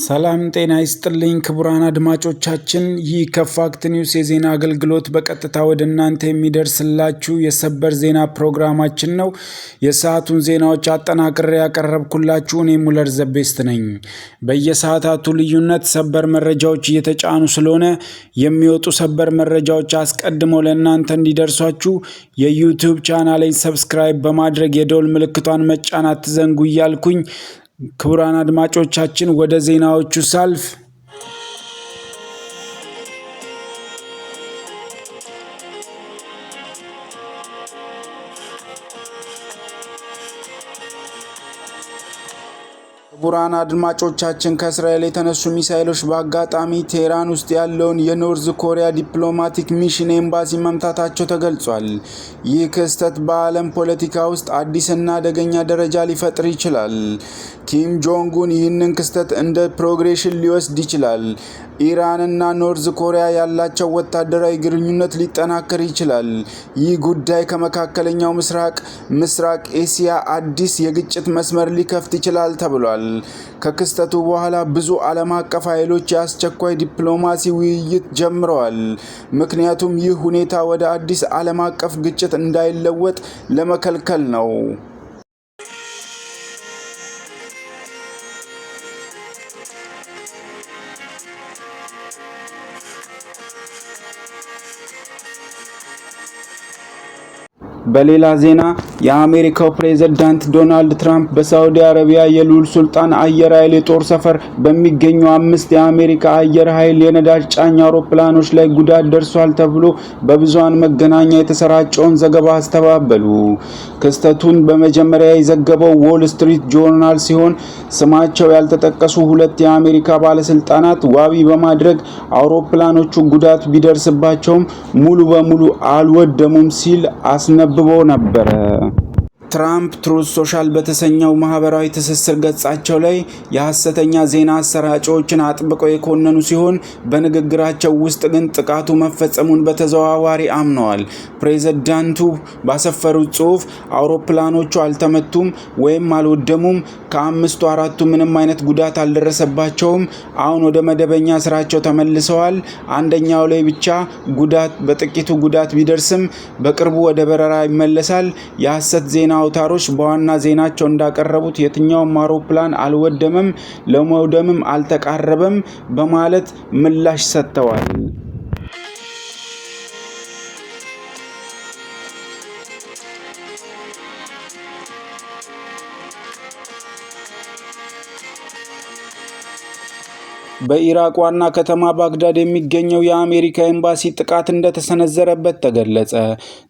ሰላም ጤና ይስጥልኝ ክቡራን አድማጮቻችን፣ ይህ ከ Fact News የዜና አገልግሎት በቀጥታ ወደ እናንተ የሚደርስላችሁ የሰበር ዜና ፕሮግራማችን ነው። የሰዓቱን ዜናዎች አጠናቅሬ ያቀረብኩላችሁ እኔ ሙለር ዘቤስት ነኝ። በየሰዓታቱ ልዩነት ሰበር መረጃዎች እየተጫኑ ስለሆነ የሚወጡ ሰበር መረጃዎች አስቀድመው ለእናንተ እንዲደርሷችሁ የ YouTube ቻናሌን subscribe በማድረግ የደወል ምልክቷን መጫን አትዘንጉ እያልኩኝ፣ ክቡራን አድማጮቻችን፣ ወደ ዜናዎቹ ሳልፍ፣ ክቡራን አድማጮቻችን፣ ከእስራኤል የተነሱ ሚሳይሎች በአጋጣሚ ቴህራን ውስጥ ያለውን የ North Korea diplomatic mission ኤምባሲ መምታታቸው ተገልጿል። ይህ ክስተት በዓለም ፖለቲካ ውስጥ አዲስና አደገኛ ደረጃ ሊፈጥር ይችላል። ኪም ጆንግ ኡን ይህንን ክስተት እንደ progression ሊወስድ ይችላል። ኢራንና North Korea ያላቸው ወታደራዊ ግንኙነት ሊጠናከር ይችላል። ይህ ጉዳይ ከመካከለኛው ምስራቅ፣ ምስራቅ ኤስያ አዲስ የግጭት መስመር ሊከፍት ይችላል ተብሏል። ከክስተቱ በኋላ ብዙ ዓለም አቀፍ ኃይሎች የአስቸኳይ ዲፕሎማሲ ውይይት ጀምረዋል። ምክንያቱም ይህ ሁኔታ ወደ አዲስ ዓለም አቀፍ ግጭት እንዳይለወጥ ለመከልከል ነው። በሌላ ዜና የአሜሪካው ፕሬዝዳንት ዶናልድ ትራምፕ በሳዑዲ አረቢያ የልዑል ሱልጣን አየር ኃይል የጦር ሰፈር በሚገኙ አምስት የአሜሪካ አየር ኃይል የነዳጅ ጫኝ አውሮፕላኖች ላይ ጉዳት ደርሷል ተብሎ በብዙሃን መገናኛ የተሰራጨውን ዘገባ አስተባበሉ። ክስተቱን በመጀመሪያ የዘገበው ዎል ስትሪት ጆርናል ሲሆን፣ ስማቸው ያልተጠቀሱ ሁለት የአሜሪካ ባለስልጣናት ዋቢ በማድረግ አውሮፕላኖቹ ጉዳት ቢደርስባቸውም ሙሉ በሙሉ አልወደሙም ሲል አስነብቦ ነበረ። ትራምፕ Truth Social በተሰኘው ማህበራዊ ትስስር ገጻቸው ላይ የሐሰተኛ ዜና አሰራጪዎችን አጥብቀው የኮነኑ ሲሆን፣ በንግግራቸው ውስጥ ግን ጥቃቱ መፈጸሙን በተዘዋዋሪ አምነዋል። ፕሬዝዳንቱ ባሰፈሩት ጽሑፍ አውሮፕላኖቹ አልተመቱም ወይም አልወደሙም፣ ከአምስቱ አራቱ ምንም አይነት ጉዳት አልደረሰባቸውም፣ አሁን ወደ መደበኛ ስራቸው ተመልሰዋል። አንደኛው ላይ ብቻ ጉዳት በጥቂቱ ጉዳት ቢደርስም በቅርቡ ወደ በረራ ይመለሳል። የሐሰት ዜና አውታሮች በዋና ዜናቸው እንዳቀረቡት የትኛውም አውሮፕላን አልወደመም፣ ለመውደምም አልተቃረበም በማለት ምላሽ ሰጥተዋል። በኢራቅ ዋና ከተማ ባግዳድ የሚገኘው የአሜሪካ ኤምባሲ ጥቃት እንደተሰነዘረበት ተገለጸ።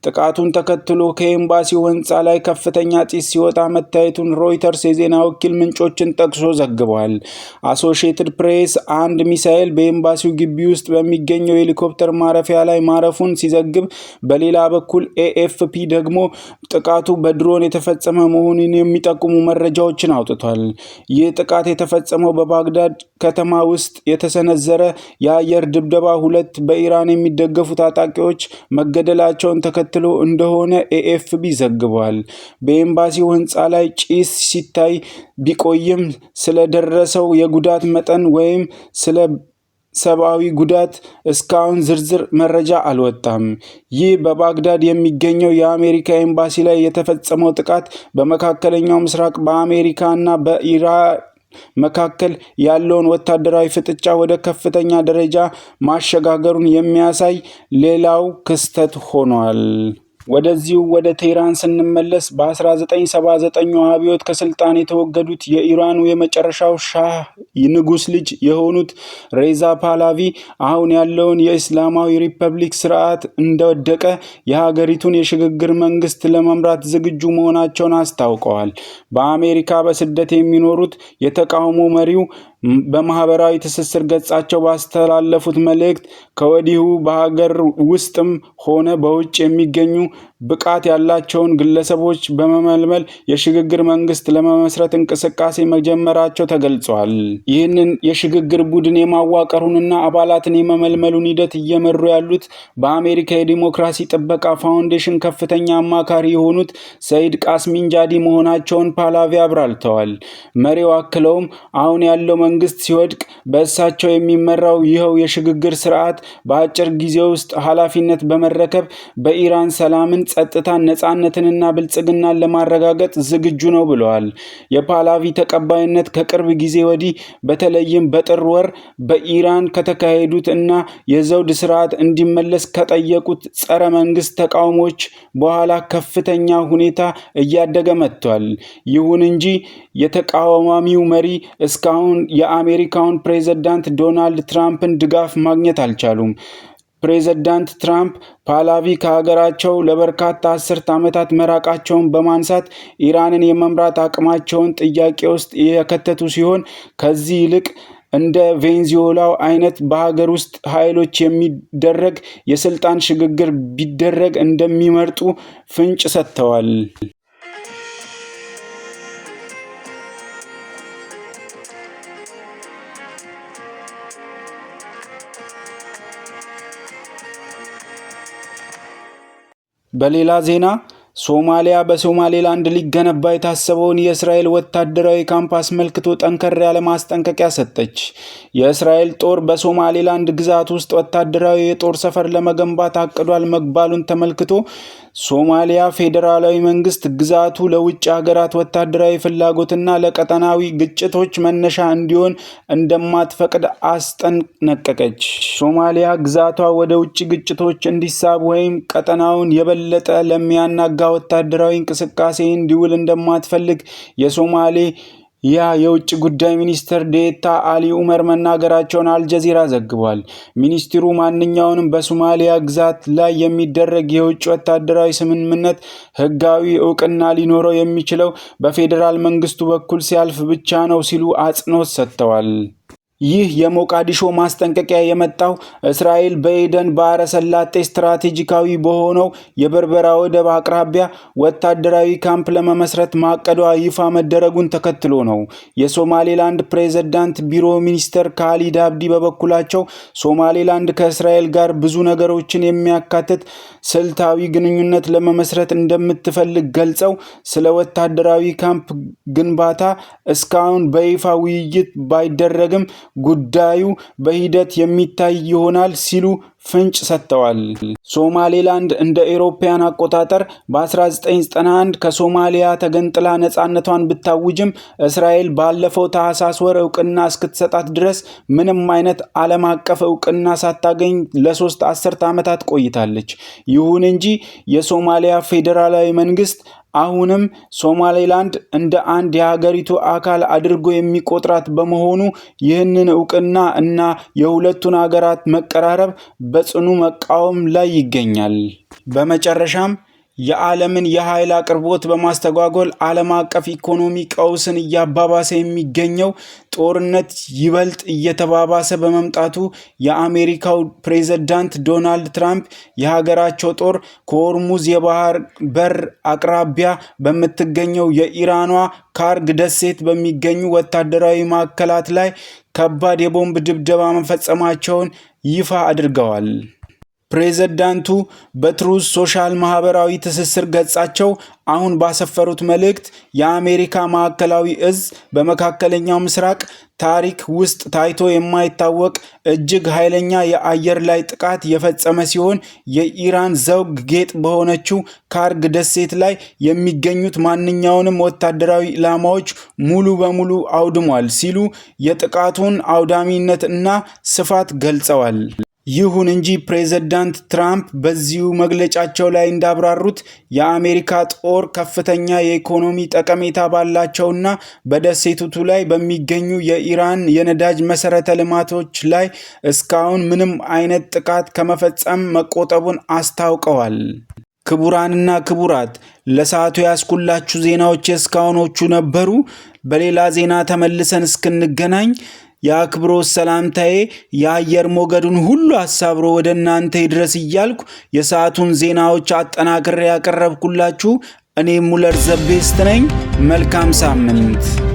ጥቃቱን ተከትሎ ከኤምባሲው ሕንፃ ላይ ከፍተኛ ጢስ ሲወጣ መታየቱን ሮይተርስ የዜና ወኪል ምንጮችን ጠቅሶ ዘግቧል። አሶሺየትድ ፕሬስ አንድ ሚሳኤል በኤምባሲው ግቢ ውስጥ በሚገኘው የሄሊኮፕተር ማረፊያ ላይ ማረፉን ሲዘግብ፣ በሌላ በኩል ኤኤፍፒ ደግሞ ጥቃቱ በድሮን የተፈጸመ መሆኑን የሚጠቁሙ መረጃዎችን አውጥቷል። ይህ ጥቃት የተፈጸመው በባግዳድ ከተማ ውስጥ የተሰነዘረ የአየር ድብደባ ሁለት በኢራን የሚደገፉ ታጣቂዎች መገደላቸውን ተከትሎ እንደሆነ ኤኤፍፒ ዘግቧል። በኤምባሲው ሕንፃ ላይ ጭስ ሲታይ ቢቆይም ስለደረሰው የጉዳት መጠን ወይም ስለ ሰብአዊ ጉዳት እስካሁን ዝርዝር መረጃ አልወጣም። ይህ በባግዳድ የሚገኘው የአሜሪካ ኤምባሲ ላይ የተፈጸመው ጥቃት በመካከለኛው ምስራቅ በአሜሪካ እና በኢራን መካከል ያለውን ወታደራዊ ፍጥጫ ወደ ከፍተኛ ደረጃ ማሸጋገሩን የሚያሳይ ሌላው ክስተት ሆኗል። ወደዚሁ ወደ ቴህራን ስንመለስ፣ በ1979 አብዮት ከስልጣን የተወገዱት የኢራኑ የመጨረሻው ሻህ ንጉስ ልጅ የሆኑት ሬዛ ፓላቪ አሁን ያለውን የእስላማዊ ሪፐብሊክ ስርዓት እንደወደቀ የሀገሪቱን የሽግግር መንግስት ለመምራት ዝግጁ መሆናቸውን አስታውቀዋል። በአሜሪካ በስደት የሚኖሩት የተቃውሞ መሪው በማህበራዊ ትስስር ገጻቸው ባስተላለፉት መልእክት ከወዲሁ በሀገር ውስጥም ሆነ በውጭ የሚገኙ ብቃት ያላቸውን ግለሰቦች በመመልመል የሽግግር መንግስት ለመመስረት እንቅስቃሴ መጀመራቸው ተገልጿል። ይህንን የሽግግር ቡድን የማዋቀሩንና አባላትን የመመልመሉን ሂደት እየመሩ ያሉት በአሜሪካ የዲሞክራሲ ጥበቃ ፋውንዴሽን ከፍተኛ አማካሪ የሆኑት ሰይድ ቃስሚንጃዲ መሆናቸውን ፓላቪ አብራርተዋል። መሪው አክለውም አሁን ያለው መንግስት ሲወድቅ በእሳቸው የሚመራው ይኸው የሽግግር ስርዓት በአጭር ጊዜ ውስጥ ኃላፊነት በመረከብ በኢራን ሰላምን፣ ጸጥታን፣ ነጻነትንና ብልጽግናን ለማረጋገጥ ዝግጁ ነው ብለዋል። የፓላቪ ተቀባይነት ከቅርብ ጊዜ ወዲህ በተለይም በጥር ወር በኢራን ከተካሄዱት እና የዘውድ ስርዓት እንዲመለስ ከጠየቁት ጸረ መንግስት ተቃውሞዎች በኋላ ከፍተኛ ሁኔታ እያደገ መጥቷል። ይሁን እንጂ የተቃዋሚው መሪ እስካሁን የአሜሪካውን ፕሬዝዳንት ዶናልድ ትራምፕን ድጋፍ ማግኘት አልቻሉም። ፕሬዝዳንት ትራምፕ ፓላቪ ከሀገራቸው ለበርካታ አስርት ዓመታት መራቃቸውን በማንሳት ኢራንን የመምራት አቅማቸውን ጥያቄ ውስጥ የከተቱ ሲሆን፣ ከዚህ ይልቅ እንደ ቬንዙዌላው አይነት በሀገር ውስጥ ኃይሎች የሚደረግ የስልጣን ሽግግር ቢደረግ እንደሚመርጡ ፍንጭ ሰጥተዋል። በሌላ ዜና ሶማሊያ በሶማሌላንድ ሊገነባ የታሰበውን የእስራኤል ወታደራዊ ካምፕ አስመልክቶ ጠንከር ያለ ማስጠንቀቂያ ሰጠች። የእስራኤል ጦር በሶማሌላንድ ግዛት ውስጥ ወታደራዊ የጦር ሰፈር ለመገንባት አቅዷል መባሉን ተመልክቶ ሶማሊያ ፌዴራላዊ መንግስት ግዛቱ ለውጭ ሀገራት ወታደራዊ ፍላጎትና ለቀጠናዊ ግጭቶች መነሻ እንዲሆን እንደማትፈቅድ አስጠነቀቀች። ሶማሊያ ግዛቷ ወደ ውጭ ግጭቶች እንዲሳብ ወይም ቀጠናውን የበለጠ ለሚያናጋ ወታደራዊ እንቅስቃሴ እንዲውል እንደማትፈልግ የሶማሌ ያ የውጭ ጉዳይ ሚኒስትር ዴኤታ አሊ ኡመር መናገራቸውን አልጀዚራ ዘግቧል። ሚኒስትሩ ማንኛውንም በሶማሊያ ግዛት ላይ የሚደረግ የውጭ ወታደራዊ ስምምነት ሕጋዊ እውቅና ሊኖረው የሚችለው በፌዴራል መንግስቱ በኩል ሲያልፍ ብቻ ነው ሲሉ አጽንኦት ሰጥተዋል። ይህ የሞቃዲሾ ማስጠንቀቂያ የመጣው እስራኤል በኤደን ባህረ ሰላጤ ስትራቴጂካዊ በሆነው የበርበራ ወደብ አቅራቢያ ወታደራዊ ካምፕ ለመመስረት ማቀዷ ይፋ መደረጉን ተከትሎ ነው። የሶማሌላንድ ፕሬዝዳንት ቢሮ ሚኒስተር ካሊድ አብዲ በበኩላቸው ሶማሌላንድ ከእስራኤል ጋር ብዙ ነገሮችን የሚያካትት ስልታዊ ግንኙነት ለመመስረት እንደምትፈልግ ገልጸው፣ ስለ ወታደራዊ ካምፕ ግንባታ እስካሁን በይፋ ውይይት ባይደረግም ጉዳዩ በሂደት የሚታይ ይሆናል ሲሉ ፍንጭ ሰጥተዋል። ሶማሌላንድ እንደ አውሮፓውያን አቆጣጠር በ1991 ከሶማሊያ ተገንጥላ ነፃነቷን ብታውጅም፣ እስራኤል ባለፈው ታህሳስ ወር እውቅና እስክትሰጣት ድረስ ምንም አይነት ዓለም አቀፍ እውቅና ሳታገኝ ለ3 አስርተ ዓመታት ቆይታለች። ይሁን እንጂ የሶማሊያ ፌዴራላዊ መንግስት አሁንም ሶማሌላንድ እንደ አንድ የሀገሪቱ አካል አድርጎ የሚቆጥራት በመሆኑ ይህንን እውቅና እና የሁለቱን ሀገራት መቀራረብ በጽኑ መቃወም ላይ ይገኛል። በመጨረሻም የዓለምን የኃይል አቅርቦት በማስተጓጎል ዓለም አቀፍ ኢኮኖሚ ቀውስን እያባባሰ የሚገኘው ጦርነት ይበልጥ እየተባባሰ በመምጣቱ የአሜሪካው ፕሬዝዳንት ዶናልድ ትራምፕ የሀገራቸው ጦር ከሆርሙዝ የባህር በር አቅራቢያ በምትገኘው የኢራኗ ካርግ ደሴት በሚገኙ ወታደራዊ ማዕከላት ላይ ከባድ የቦምብ ድብደባ መፈጸማቸውን ይፋ አድርገዋል። ፕሬዝዳንቱ በትሩዝ ሶሻል ማህበራዊ ትስስር ገጻቸው አሁን ባሰፈሩት መልእክት የአሜሪካ ማዕከላዊ እዝ በመካከለኛው ምስራቅ ታሪክ ውስጥ ታይቶ የማይታወቅ እጅግ ኃይለኛ የአየር ላይ ጥቃት የፈጸመ ሲሆን፣ የኢራን ዘውግ ጌጥ በሆነችው ካርግ ደሴት ላይ የሚገኙት ማንኛውንም ወታደራዊ ኢላማዎች ሙሉ በሙሉ አውድሟል ሲሉ የጥቃቱን አውዳሚነት እና ስፋት ገልጸዋል። ይሁን እንጂ ፕሬዝዳንት ትራምፕ በዚሁ መግለጫቸው ላይ እንዳብራሩት የአሜሪካ ጦር ከፍተኛ የኢኮኖሚ ጠቀሜታ ባላቸውና በደሴቲቱ ላይ በሚገኙ የኢራን የነዳጅ መሰረተ ልማቶች ላይ እስካሁን ምንም አይነት ጥቃት ከመፈጸም መቆጠቡን አስታውቀዋል። ክቡራንና ክቡራት፣ ለሰዓቱ ያስኩላችሁ ዜናዎች የእስካሁኖቹ ነበሩ። በሌላ ዜና ተመልሰን እስክንገናኝ የአክብሮት ሰላምታዬ የአየር ሞገዱን ሁሉ አሳብሮ ወደ እናንተ ይድረስ እያልኩ የሰዓቱን ዜናዎች አጠናክሬ ያቀረብኩላችሁ እኔ ሙለር ዘቤስት ነኝ። መልካም ሳምንት።